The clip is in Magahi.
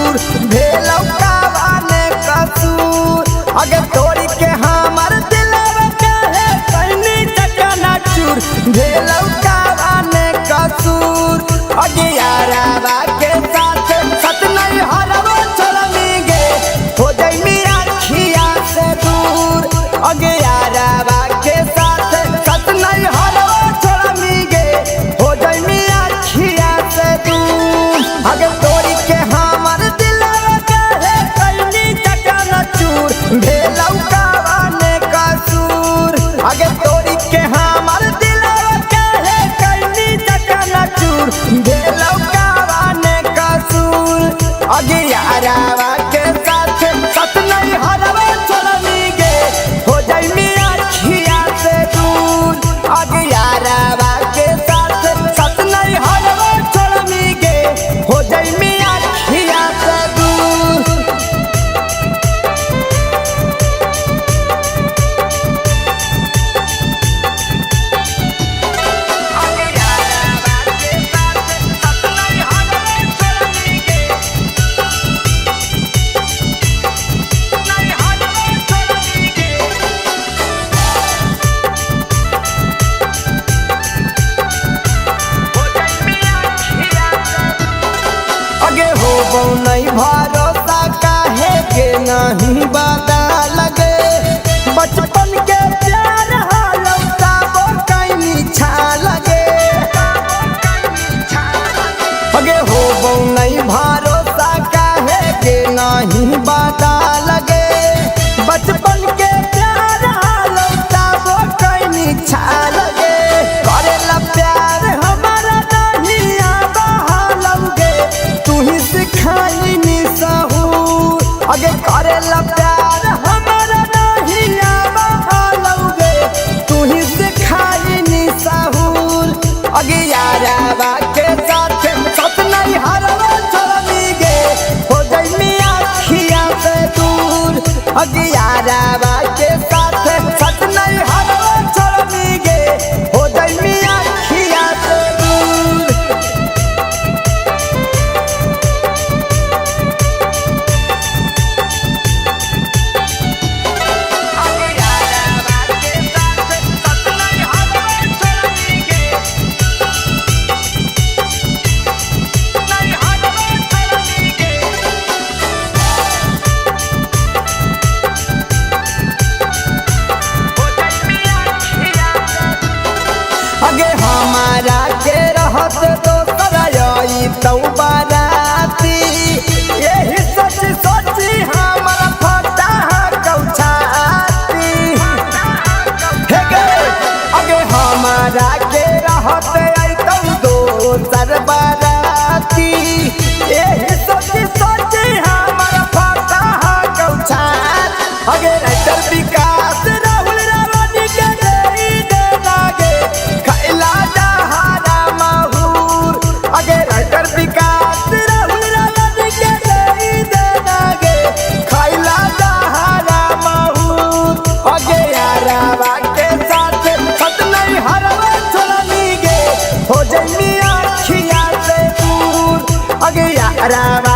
चूर भेलौ कावाने कसूर। अगे तोरी के हमर दिलवा काहे कैनी चकना चूर भेलौ कावाने कसूर। अगे यारावा के साथ सत नहीं हरवा छोड़नी गे हो जइमी अखिया से दूर। अगे यारावा के साथ सत नहीं हरवा छोड़नी गे हो जइमी अखिया से दूर। अगे तोरी के हमर दिलवा काहे कैनी चकना चूर भेलौ कावाने कसूर। अगे तोरी के हमर दिलवा काहे कैनी चकना चूर भेलौ कावाने कसूर। अगे यारावा के साथ सत नहीं हरवा छोड़नी गे हो जइमी अखिया से दूर। अगे यारावा के साथ सत नहीं हरवा छोड़नी गे हो जइमी अखिया से दूर। अगे यारावा के साथ सत नहीं हरवा छोड़नी गे नहीं हरवा छोड़नी गे हो जइमी अखिया से। अगे हो नहीं भरोसा काहे के नहीं बता लगे बचपन के प्यार हालौता वो कैनी छा लगे। अगे हो नहीं भरोसा काहे के नहीं बता लगे बचपन के प्यार हालौता वो कैनी छा लगे। करेला प्यार हमारा नहीं बहालौगे तू ही सिखाई नी सहूर। अगे करेला प्यार हमारा नहीं बहालौगे तू ही सिखाई नी सहूर। अगे यारावा के साथ सत नहीं हरवा छोड़नी गे हो जइमी अखिया से दूर। अगे यारावा के साथ सत नहीं हरवा छोड़नी गे हो जइमी अखिया से दूर। अगे यारावा के साथ सत नहीं हरवा छोड़नी गे नहीं हरवा छोड़नी गे हो जइमी अखिया से। अगे हमारा के रहत दोसर आई तौ बाराती यही सोच सोची हमर फटा कौछाती। हे गे अगे हमारा के रहत आई तौ दोसर बाराती यही सोच सोची हमर फटा कौछाती। अगे राइटर विकास राहुल रावणी के देई दे लागे खैला जहारा माहूर। अगे राइटर विकास राहुल रावणी के देई दे लागे खैला जहारा माहूर। अगे यारावा के साथ सत नहीं हरवा छोड़नी गे हो जइमी अखिया से दूर। अगे यारावा